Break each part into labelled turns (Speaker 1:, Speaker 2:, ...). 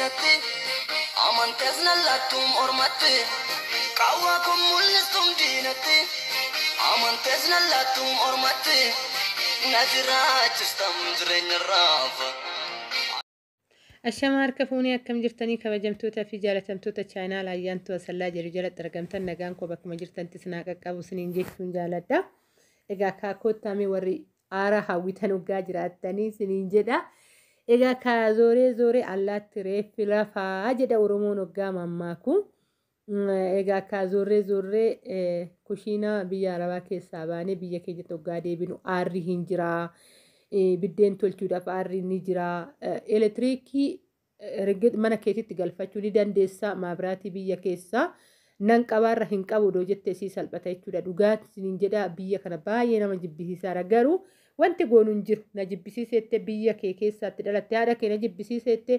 Speaker 1: Diinatti amantees nan laattuum ormatti qaawwaa kun mul'istuum diinatti amantees nan laattuum ormatti na jiraachistam jireenya raafa.
Speaker 2: Ashama harka fuunee akkam jirtanii kabajamtoota fi jaalatamtoota chaayinaal ayyaantu asallaa jiru jalatti argamtan nagaan koo bakkuma jirtantti sinaa qaqqabu siniin jechuun jaaladha. Egaa kaakoottaame warri aara hawwitan hoggaa jiraattanii siniin jedha. Egaa kaa zooree zooree allaatti reeffi lafaa jedha Oromoon hoggaa mammaaku. Egaa kaa zoorree zoorree kushiinaa biyya Arabaa keessaa baanee biyya keenyatti hoggaa deebinu aarri hin jiraa. Biddeen tolchuudhaaf aarri ni jira. Elektiriikii mana keetitti galfachuu ni dandeessa. Maabiraatii biyya keessaa nan qabaarra hin qabu doo jettee sii salphata jechuudha. Dhugaatiin jedha biyya kana baay'ee nama jibbisiisaadha. Garuu wanti goonu hin jiru. Na jibbisiiseette biyya kee keessaatti dhalatte haadha kee na jibbisiiseette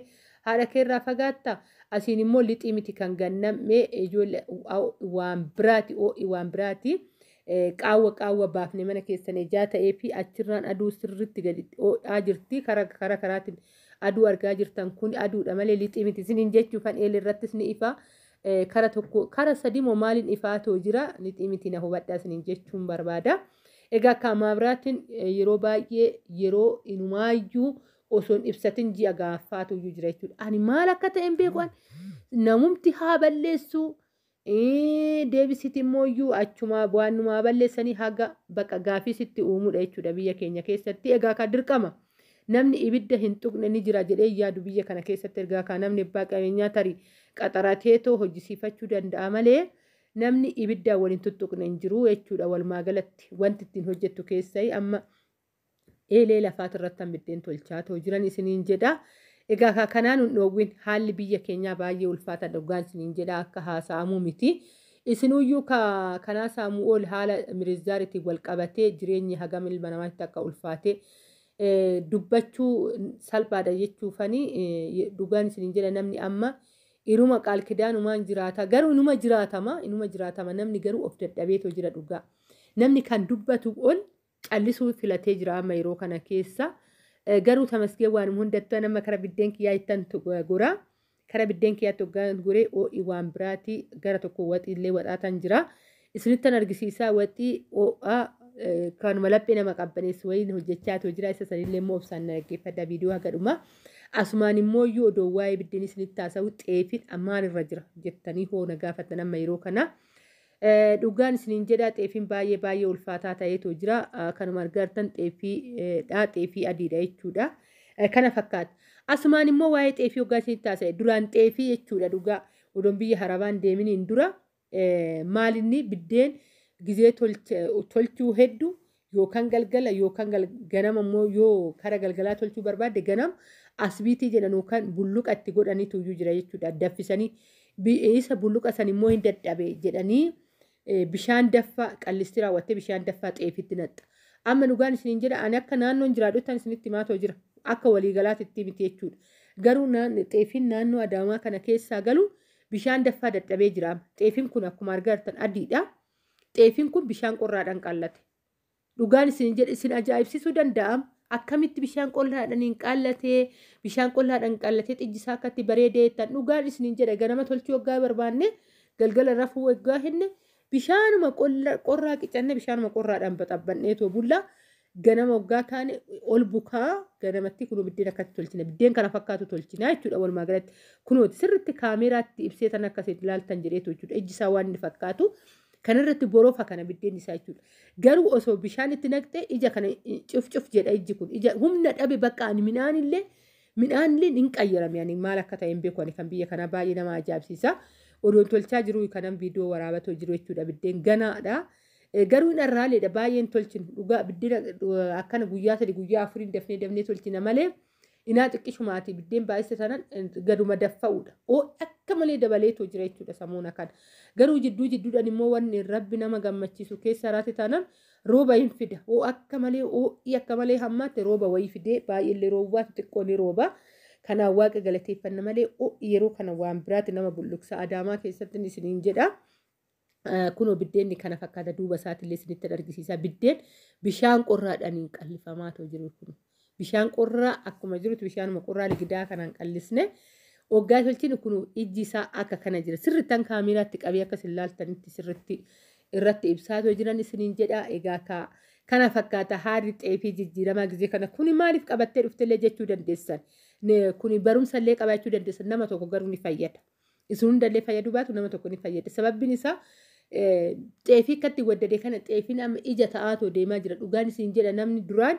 Speaker 2: haadha kee irraa fagaatta. Asiin immoo lixii miti kan gannamee ijoollee waan biraati oo'i waan biraati. Qaawwa qaawwa baafne mana keessan ijaa ta'ee fi achirraan aduu sirriitti gadi oo'aa jirti. Kara karaatiin aduu argaa jirtan kun aduudha malee lixii miti isiniin jechuufan eelee irrattis ni ifa. Kara tokko kara sadii moo maaliin ifaatoo jira lixii miti na hubadhaa isiniin jechuun barbaada. Egaa akka maabiraatiin yeroo baay'ee yeroo inumaayyuu osoo hin ibsatin ji'a gaaffaatu iyyuu jira jechuudha. Ani maal akka ta'e hin beeku namumti haa balleessu deebisiti immoo iyyuu achuma waanumaa balleessanii haga baqa gaafii sitti uumuudha jechuudha biyya keenya keessatti. Egaa kan dirqama namni ibidda hin tuqne ni jira jedhee yaadu biyya kana keessatti. Egaa kan namni abbaa qabeenyaa tarii qaxarateetoo hojjisiifachuu danda'a malee namni ibiddaan waliin tuttuqne hin jiru jechuudha. Walumaa galatti wanti ittiin hojjettu keessai amma eelee lafaati irratti biddeen tolchaa too jiran isiniin jedha. Egaa kanaan hin dhoowwin haalli biyya keenyaa baay'ee ulfaata dhugaan isiniin jedha akka haasa'amuu miti. Isinuyyuu kanaa saamuu ol haala mirizaariitiin wal qabatee jireenyi hagam ilma namaatti akka ulfaate dubbachuu salphaadha jechuufanii dhugaan isiniin jedha namni amma iruma qaalkidaanumaan jiraata garuu inuma jiraatama namni garuu of dadhabeetoo jira dhugaa. Namni kan dubbatu ol callisuu filatee jira amma yeroo kana keessa. Garuu tamasgee waan hundattuu nama kara biddeen kiyyaa ittan gora. Kara biddeen kiyyaatti hoggaan goree oo'i waan biraati gara tokko waxiillee waxaatan jira. Isinittan argisiisaa waxii oo'aa kanuma laphee nama qabbaneessu wayiin hojjechaa jira. Isa sanillee immoo obsaan na dhaggeeffadha viidiyoo haga dhuma. Asumaan immoo iyyuu odoo waa'ee biddeen isinitti haasa'u xeefiin maalirra jira jettanii hoo na gaafattan amma yeroo kana. Dhugaan isiniin jedha xeefiin baay'ee baay'ee ulfaataa ta'eetu jira. Kanuma argartan xeefiidha xeefii adiidha jechuudha. Kana fakkaata. Asumaan immoo waa'ee xeefii hoggaa isinitti haasa'e duraan xeefii jechuudha dhugaa odoon biyya harabaan deeminiin dura maalinni biddeen gizee tolchuu hedduu yookaan galgala yookaan ganama immoo yoo kara galgalaa tolchuu barbaadde ganama asbiitii jedhan yookaan bulluqa itti godhaniitu iyyuu jira jechuudha. Daffisanii isa bulluqa san immoo hin dadhabe jedhanii bishaan daffaa qallistii raawwattee bishaan daffaa xeefitti naxxa. Amma dhugaan isiniin jedha ani akka naannoon jiraadhu isinitti himaatoo jira. Akka waliigalaatti miti jechuudha. Garuu xeefiin naannoo Adaamaa kana keessaa galu bishaan daffaa dadhabee jira. Xeefiin kun akkuma argartan adiidha. Xeefiin kun bishaan qorraadhaan qallate. Dhugaan isiniin jedha isin ajaa'ibsiisuu danda'am. Akkamitti bishaan qollaadhaan hin qallatee bishaan qollaadhaan qallatee xijjisaa akkatti bareedee jettan dhugaan isiniin jedha ganama tolchuu waggaa barbaanne galgala rafuu waggaa hinne bishaanuma qorraa qicanne bishaanuma qorraadhaan baxabbanneetoo bulla ganama waggaa kaane ol bukaa ganamatti kunoo biddeen akkatti tolchina biddeen kana fakkaatu tolchina jechuudha. Walumaa galatti kunooti sirriitti kaameraatti ibsee tan akkasitti ilaaltan jedheetu jechuudha ijjisaa waan inni fakkaatu. Kanarratti borofa kana biddeen isaa jechuudha. Garuu osoo bishaan itti naqxee ija kana cuf cuf jedha ijji kun. Ija humna dhabe bakka ani midhaanillee hin qayyarame ani maal akka ta'e hin beeku ani kan biyya kanaa baay'ee nama ajaa'ibsiisa. Odoon tolchaa jiru kanan viidiyoo waraabatoo jiru jechuudha biddeen ganaadha. Garuu hin arraaleedha baay'een tolchinu dhugaa biddeen akkana guyyaa 3 guyyaa 4 dafnee dafnee tolchina malee inaa xiqqishumaati biddeen baay'ise tanan gaduma daffa'uudha. Akka malee dabaleetoo jira jechuudha samuuna kana. Garuu jidduu jidduudhaan immoo wanni rabbi nama gammachiisu keessa raate taanaan rooba hin fida. Akka malee oo'ii akka malee hammaate rooba wayii fidee baay'eellee roobaatu xiqqoo ni rooba. Kanaaf waaqa galateeffanna malee oo'ii yeroo kana waan biraati nama bulluqsa Adaamaa keessatti isiniin jedha. Kunoo biddeenni kana fakkaata duuba isaatiillee isinitti argisiisa. Biddeen bishaan qorraadhaan hin qallifamaatoo jiru kun. Bishaan qorraa akkuma jirutti bishaanuma qorraa ligidaa kanaan qallisne Hoggaa tolchinu kun ijji isaa akka kana jira. Sirrittan kaameraatti qabee akka isin laaltanitti sirritti irratti ibsaatoo jiran isiniin jedha. Egaa kana fakkaata haalli xeefii jijjiiramaa gizee kana. Kuni maaliif qabattee dhuftellee jechuu dandeessan. Kuni barumsallee qabaachuu dandeessan, nama tokko garuu ni fayyada. Isin hundallee fayyaduu baatu nama tokko ni fayyada. Sababbiin isaa xeefii akkatti waddade kana xeefiin amma ija ta'aatoo deemaa jira. Dhugaan isin jedha, namni duraan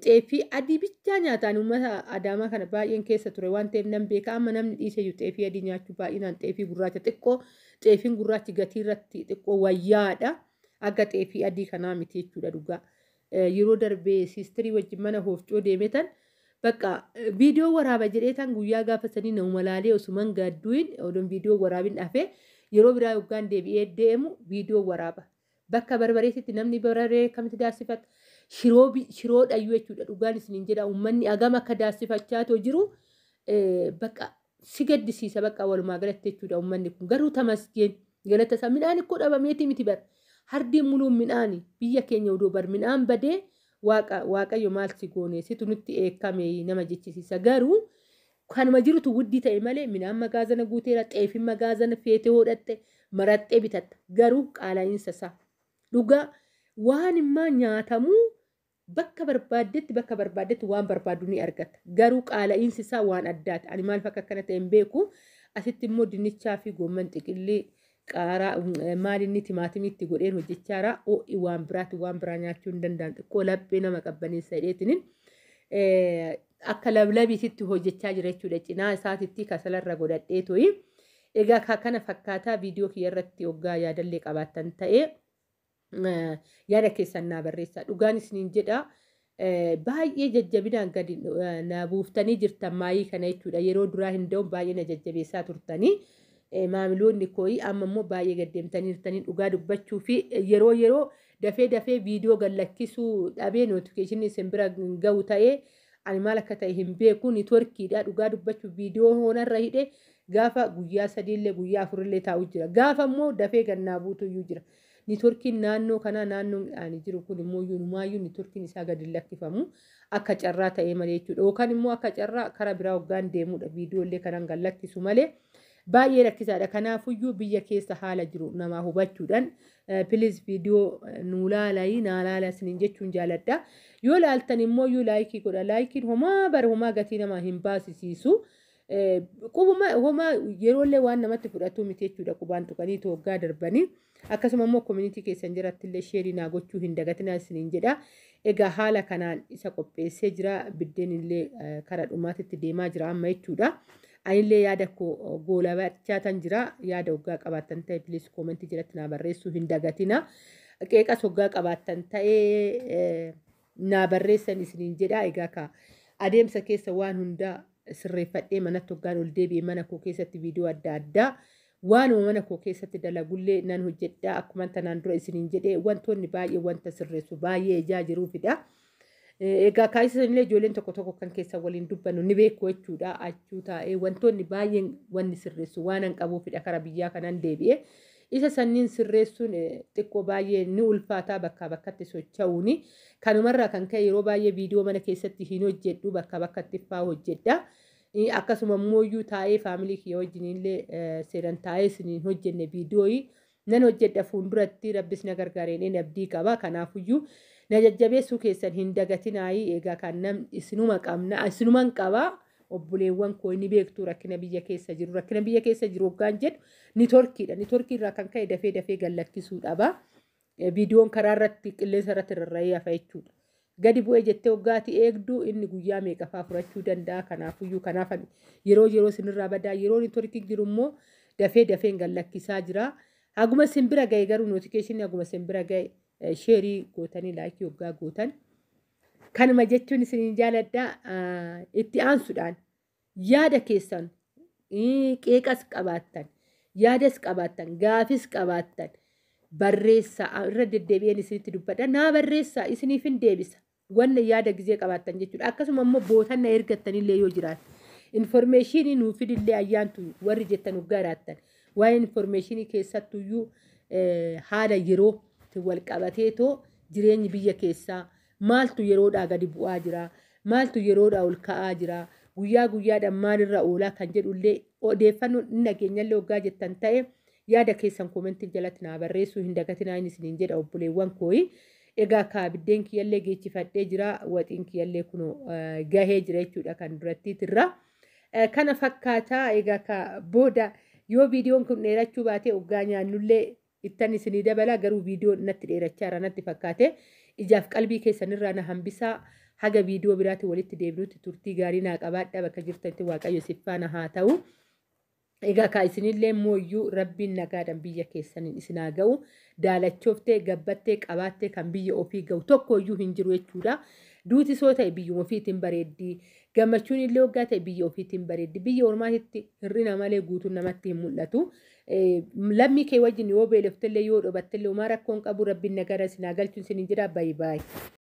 Speaker 2: xeefii adii bichaa nyaataan uummata Adaamaa kana baay'een keessa ture waan ta'eef nan beeka. Amma namni dhiisee jiru xeefii adii nyaachuu, baay'inaan xeefii gurraacha xiqqoo, xeefiin gurraachi gatii irratti xiqqoo wayyaadha. Akka xeefii adii kanaa miti jechuudha dhugaa. Yeroo darbee siistirii wajjin mana hoofcoo deemetan bakka viidiyoo waraaba jedhee tan guyyaa gaafa sanii nama laalee osuman gaadduun odoon viidiyoo waraabin dhafee, yeroo biraa yoggaan deebi'ee deemu viidiyoo waraaba. Bakka barbareetitti namni barbaree kamitti daassifata? Shiroo shiroodhayyuu jechuudha, dhugaan isiniin jedha, uummanni agam akka daassifachaa jiru bakka si gaddisiisa, bakka walumaa galatti jechuudha uummanni kun. Garuu tamasgeen galata isaa, midhaan ikkoo dhabameeti miti bar. Hardiin muluun midhaani biyya keenya odoo bar midhaan badee, waaqa waaqayyo maal si goone, situ nutti eekkame nama jechisiisa. Garuu kanuma jirutu wuddii ta'e malee midhaan magaazana guuteera, xeefin magaazana feetee hodhatte maraxxee bitatta. Garuu qaala'iinsa isaa dhugaa waan immaa nyaatamuu bakka barbaaddetti, bakka barbaaddetti waan barbaaddu ni argatta. Garuu qaala'iinsi isaa waan addaati. Ani maaliif akka akkana ta'e hin beeku. Asitti immoo dinnichaa fi goomman xiqillee, qaaraa, maal inni timaatimiitti godheen hojjechaara. Ho'i waan biraati, waan biraa nyaachuu hin danda'an, xiqqoo laphee nama qabbaneessa jedheetiniin akka lablabiititti hojjechaa jira jechuudha. Cinaa isaatitti kasalarra godhadhee to'i. Egaa kana fakkaataa viidiyoo kiyya irratti hoggaa yaadallee qabaattan ta'ee yaada keessan naa barreessaa. Dhugaan isiniin jedha. Baay'ee jajjabinaan gadi na buuftanii jirtan maayii kana jechuudha. Yeroo duraa hin da'u baay'ee na jajjabeessaa turtanii. Maamiloonni kooyi amma immoo baay'ee gaddeemtanii jirtanii. Dhugaa dubbachuu fi yeroo yeroo dafee dafee viidiyoo gallakkisuu dhabee notificationii isin bira gahu ta'ee, ani maal akka ta'e hin beeku, networkiidha. Dhugaa dubbachuu viidiyoo hoonarra hidhe gaafa guyyaa 3llee guyyaa 4llee taa'u jira, gaafa immoo dafee gannaa buutuyyuu jira. Networkiin naannoo kanaa, naannoon ani jiru kun immoo yunumaayyuu networkiin isaa gadi lakkifamu akka carraa ta'ee malee jechuudha. Yookaan immoo akka carraa karaa biraa hoggaan deemudha viidiyoolee kanaan gad lakkisu malee baay'ee rakkisaadha. Kanaafuyyuu biyya keessa haala jiru namaa hubachuudhaan please viidiyoo nuu laalayii, naa laala isiniin jechuun jaaladha. Yoo laaltan immoo yoo likeii godha. Likeiin homaa bara homaa gatii namaa hin baasisiisu. Qubuma homaa yeroollee waan namatti fudhatu miti jechuudha, qubaan tuqanii hoggaa darbanii. Akkasuma immoo community keessan jiratti illee shareii naa gochuu hin dagatinaa isiniin jedha. Egaa haala kanaan isa qopheessee jira. Biddeen illee karaa dhumaatitti deemaa jira amma jechuudha. Anillee yaada koo goolabachaa tan jira. Yaada hoggaa qabaattan ta'e please commentii jalatti naa barreessuu hin dagatina. Qeeqas hoggaa qabaattan ta'ee naa barreessan isiniin jedha. Egaa ka adeemsa keessa waan hundaa sirreeffadhee manatti hoggaan ol deebi'e mana koo keessatti viidiyoo adda addaa waanuma mana koo keessatti dalagullee nan hojjedha. Akkuma tanaan dura isiniin jedhee, wantoonni baay'ee wanta sirreessu baay'ee ijaa jiruufidha. Egaa kaayisa illee ijoolleen tokko tokko kan keessa waliin dubbannu ni beeku jechuudha. Achuu taa'ee wantoonni baay'een wanni sirreessu waan an qabuufidha karaa biyyaa kanaan deebi'e. Isa sanniin sirreessuun xiqqoo baay'ee ni ulfaataa bakkaa bakkatti socho'uuni. Kanumarraa kan ka'e yeroo baay'ee viidiyoo mana keessatti hin hojjedhu, bakkaa bakkatti faa hojjedha. Akkasuma immoo taa'ee family kiyya wajjin illee seeraan taa'ee isiniin hojjenne viidiyoo nan hojjedha fuulduratti, rabbis na gargaareen abdii qaba. Kanaafuyyuu na jajjabeessuu keessan hin dagatinaayii. Egaa kan nam isinuma qabna, isinuman qabaa. Obboleewwan koo ni beektu rakkina biyya keessa jiru. Rakkina biyya keessa jiru hoggaan jedhu networkiidha. Networkii irraa kan ka'e dafee dafee gallakkisuu dhaba. Viidiyoon karaa irratti qilleensa irratti rarra'ee hafa jechuudha. Gadi bu'ee jettee hoggaati eegdu inni guyyaa meeqafaa furachuu danda'a. Kanaafuyyuu kanaaf yeroo yeroo isinirraa badaa, yeroo networkiin jiru immoo dafee dafeen gallakkisaa jira. Haguma isin bira ga'e garuu notificationii haguma isin bira ga'e shareii gootanii likeii hoggaa gootan. Kanuma jechuun isiniin jaaladha. Itti aansuudhaan yaada keessan, qeeqas qabaattan, yaadas qabaattan, gaafis qabaattan barreessaa. Irra deddeebi'een isinitti dubbadha. Naa barreessaa, isiniif hin deebisa. Wanna yaada gizee qabaattan jechuudha. Akkasuma immoo bootanna ergattanillee yoo jiraate. Informationii nuu fidillee ayyaantu warri jettan hoggaa jiraattan. Waa'ee informationii keessattuyyuu haala yeroo wal qabateetoo jireenyi biyya keessaa maaltu yeroodhaa gadi bu'aa jira, maaltu yeroodhaa ol ka'aa jira, Guyyaa guyyaadhaan maalirra oolaa kan jedhullee odeeffannoo nageenyallee hoggaa jettan ta'e yaada keessan koomentii jalatti naa barreessuu hin dagatinaa inni isiniin jedha, obboleewwan kooyi. Egaa kaa biddeen kiyyallee geechifadhee jira, waxiin kiyyallee kun gahee jira jechuudha kan durattiitirra. Kana fakkaataa. Egaa kaa booda yoo viidiyoon kun dheerachuu baate hoggaa nyaannullee ittan isinii dabala, garuu viidiyoon natti dheerachaa jira natti fakkaate. Ijaaf qalbii keessanirraa na hambisaa, haga viidiyoo biraatti walitti deebinutti turtii gaarii naa qabaadha. Bakka jirtanitti Waaqayyo isin faana haa ta'u. Egaa kaa isinillee mooyyuu Rabbiin nagaadhaan biyya keessaniin isin haa ga'u. Daalachooftee, gabbattee, qabaattee kan biyya ofii ga'u tokko iyyuu hin jiru jechuudha. Duuti soo ta'e biyyuma ofiitiin bareeddi. Gammachuun illee waggaa ta'e biyya ofiitiin bareeddi. Biyya ormaatitti hir'ina malee guutuun namatti hin mul'atu. Lammii kee wajjin yoo beeloftellee, yoo dhobattellee, homaa rakkoon qabu. Rabbiin nagaadhaan isin haa galchuun isin jira. Baay'ee baay'ee.